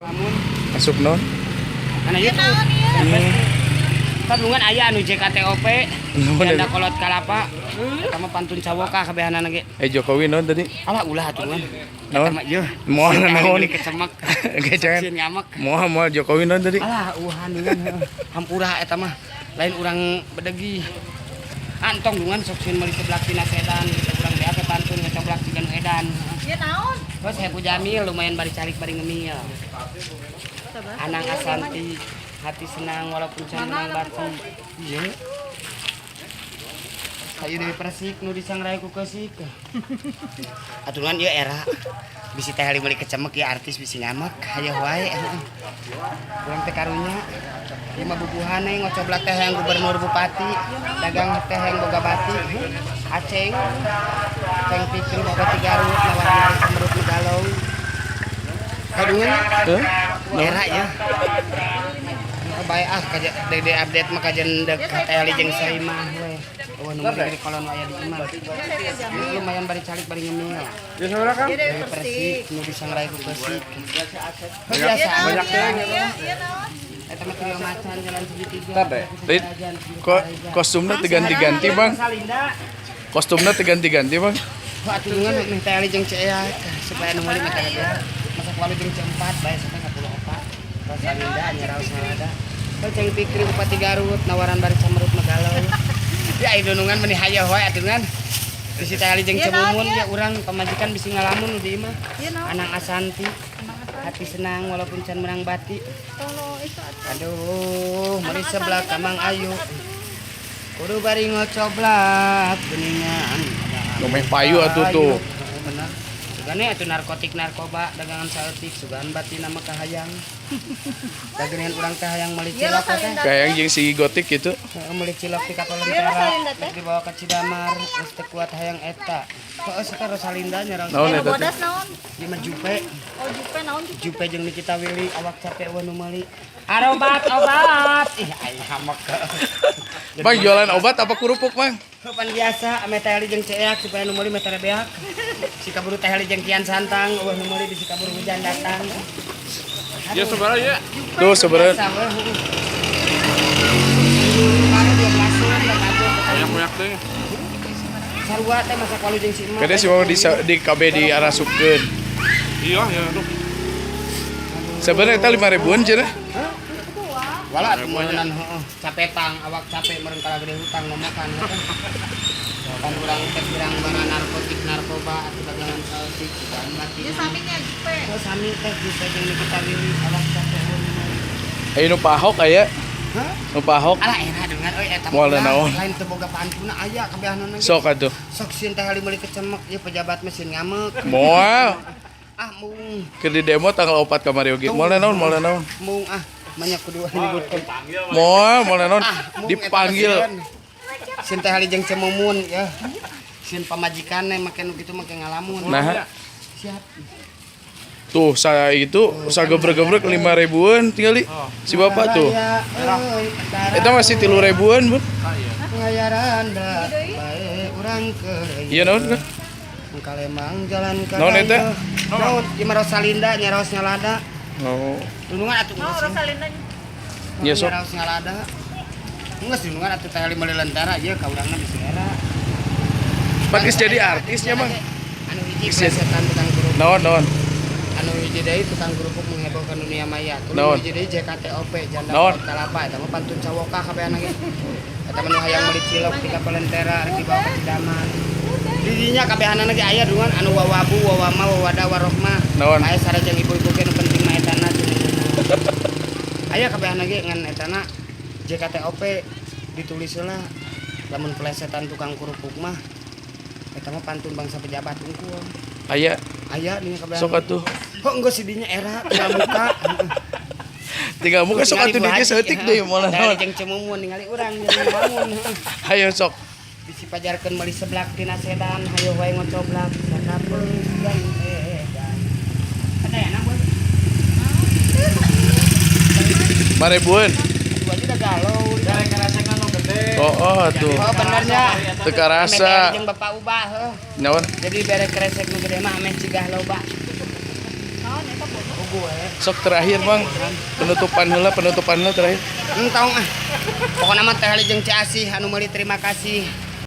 Lamun Asup non? Anu ieu tuh. Tabungan aya anu JKTOP. Naon Janda eta? kolot kalapa. Eta mah pantun cawoka kabehanana ge. Eh, Jokowi naon tadi? Alah, ulah atuh kan. Naon? Eta mah ieu. Moal Sieun naon? meuli kecemek. Gecengan. Sieun ngamek. Moal moal Jokowi naon tadi? Alah, uhan dungan heuh. Hampura eta mah. Lain urang bedegi. Antong dungan sok sieun meuli seblak tina sedan gitu urang beak pantun ngecoblak jiga nu edan. Ya naon? Terus Hepu Jamil lumayan bari calik bari ngemil. Anang Asanti hati senang walaupun can menang batu. Iya. Kayu Dewi Persik nu disangrai ku keusik. Aturan ieu era. Bisi teh meuli kecemek ya artis bisi ngamek hayoh wae. Urang teh karunya. Ieu mah bubuhan we ngocoblak teh hayang gubernur bupati, dagang teh hayang boga bati. Aceng. Aceng pikeun bupati Garut nawaran dari Semerut nu galau. Kadungan Heuh? era ya. Bae ah kaja dede update mah kajen dek KTL jeung Saimah we. Oh, nu meuli di kolon aya di imah. Ini lumayan bari calik bari ngemil. Ya sabaraha, Kang? Dia dari Dewi Persik. Persik nu disangrai ku keusik. Biasa. Banyak teh. Iya, iya naon? Eta mah trio macan jalan segitiga. Tadi kok kostumnya teu ganti-ganti, Bang? Salinda. Kostumnya teu ganti-ganti, Bang. Wah, atuh ngan meh teh jeung Cea supaya nu meuli mah teh. Masak walu jeung C4 bae sampai 14. Rosalinda nyeraos ngalada. Ceng Pikri Bupati Garut nawaran bari camerut mah galau. Ya ai dunungan meuni hayoh wae atuh ngan. Bisi teh jeung Iya, naon, Cemumun iya. ya urang pamajikan bisi ngalamun nu di imah. Iya naon? Anang Asanti hati senang walaupun can menang bati. Tolong itu atuh. Aduh, meuli Anak sebelah Asanti kamang kan ayu. Kudu bari ngocoblak geningan. Nu meh payu atuh tuh. Oh, bener. Sugane atuh narkotik narkoba dagangan saeutik sugan batina mah kahayang. Dagangan urang teh hayang meuli Iya, cilok teh. Rosalinda. Kayak jeung si gotik gitu. Heeh, meuli cilok ti kapal Iya, lentera Rosalinda teh. rek dibawa ke Cidamar geus teu kuat hayang eta. Heeh, eta Rosalinda nya Naon Eh, eta teh? bodas naon? Ieu mah Jupe. Oh, Jupe naon Jupe? Jupe jeung Nikita Willy awak capek eueuh nu meuli. Arobat obat. Ih, aing hamek. Bang, jualan obat apa kerupuk, Bang? Pan biasa ame teh Ali jeung ceak supaya nu meuli mah teh beak. Si kaburu teh Ali jeung Kian Santang eueuh nu meuli bisi kaburu hujan datang. Ya sabaraha ya? Tuh sebenarnya Biasa we heuh. Kemarin 12-an da kabur. Banyak-banyak teh. Sarua teh masak walu jeung si emak. Kayaknya sih mau di KB di arasupkeun. Iya, ya aduh. Sebenarnya eta 5 ribuan cenah. Wala atuh meureunnan heuh. Capetang awak capek meureun kalah gede hutang ngomokan. Kan urang teh pirang bara narkotik narkoba atuh dagangan saeutik sugan mati. Iya saminya Jupe. Oh, sami teh Jupe jeung Nikita Willy awak capek eueuh nu meuli. Aya nu Pak Ahok aya. Hah? Nu Pak Ahok. Alah era dengar euy eta mah Moal ulah. naon. Lain teu boga pantuna aya kabehanana ge. Sok atuh. Sok sieun teh ali meuli kecemek ieu pejabat mesin ngamek. Moal Ah mung keur di demo tanggal 4 kamari oge. Moal naon, moal naon. Mung ah banyak kudu nyebutkeun. Moal, moal naon Ah, mung eta dipanggil. sieun. Sieun teh ali jeung Cemumun ya. Sieun pamajikanna make nu kitu make ngalamun. Nah, Siap. tuh saya itu sagebrek-gebrek 5 ribuan tinggal si bapak tuh. Raya, euy, Eta masih 3 ribuan, Bun. Ngayaranda bae urang keur. Iya naon kan? Kalemang jalan ka. Naon eta? Naon? Ieu mah Rosalinda nyaraos nyalada. Oh. Dunungan atuh. Oh, Rosalinda. Iya, sok. Nyaraos ngalada. Geus dunungan atuh teh meuli lentera ieu ka urangna bisi era. Pan geus jadi artisnya, Bang. Anu hiji Geus jadi- plesetan tukang kerupuk. Naon, naon. Anu hiji deui tukang kerupuk menghebohkan dunia maya. Tuluy Naon? hiji deui JKTOP janda Naon? kolot kalapa eta mah pantun cawoka kabehanna ge. Eta mah nu hayang meuli cilok ti kapal lentera rek dibawa ka Cidaman. Didinya kabehanana ge aya dungan anu wawabu wawama wawada warohmah. Naon? Aya sareng ibu-ibu ge nu penting mah etana cenah. Aya kabehanna ge ngan etana JKTOP ditulis heula lamun plesetan tukang kerupuk mah eta mah pantun bangsa pejabat unggul. Aya Aya nih kabehan. sok atuh. Kok enggak si dinya era tinggal muka. Tinggal muka sok atuh Ningali Bu di Haji, saeutik deui moal Ningali naon. jeung Cemumun ningali urang jeung bangun. Hayo sok. Bisi pajarkeun meuli seblak tina sedan hayo wae ngocoblak sakapeung dan edan. Ada enak boy. 5 ribuan. Atuh aja udah galau. Oh, oh atuh. Oh benernya. Teu karasa. Jeung Bapak Ubah heuh. Naon? Jadi bere kresek nu gede mah ameh cigah loba. Naon eta bodoh? Gue. Sok terakhir, Bang. Penutupan heula terakhir. Entong ah. Pokoknya mah Teh Heli jeung Ci Asih anu meuli terima kasih.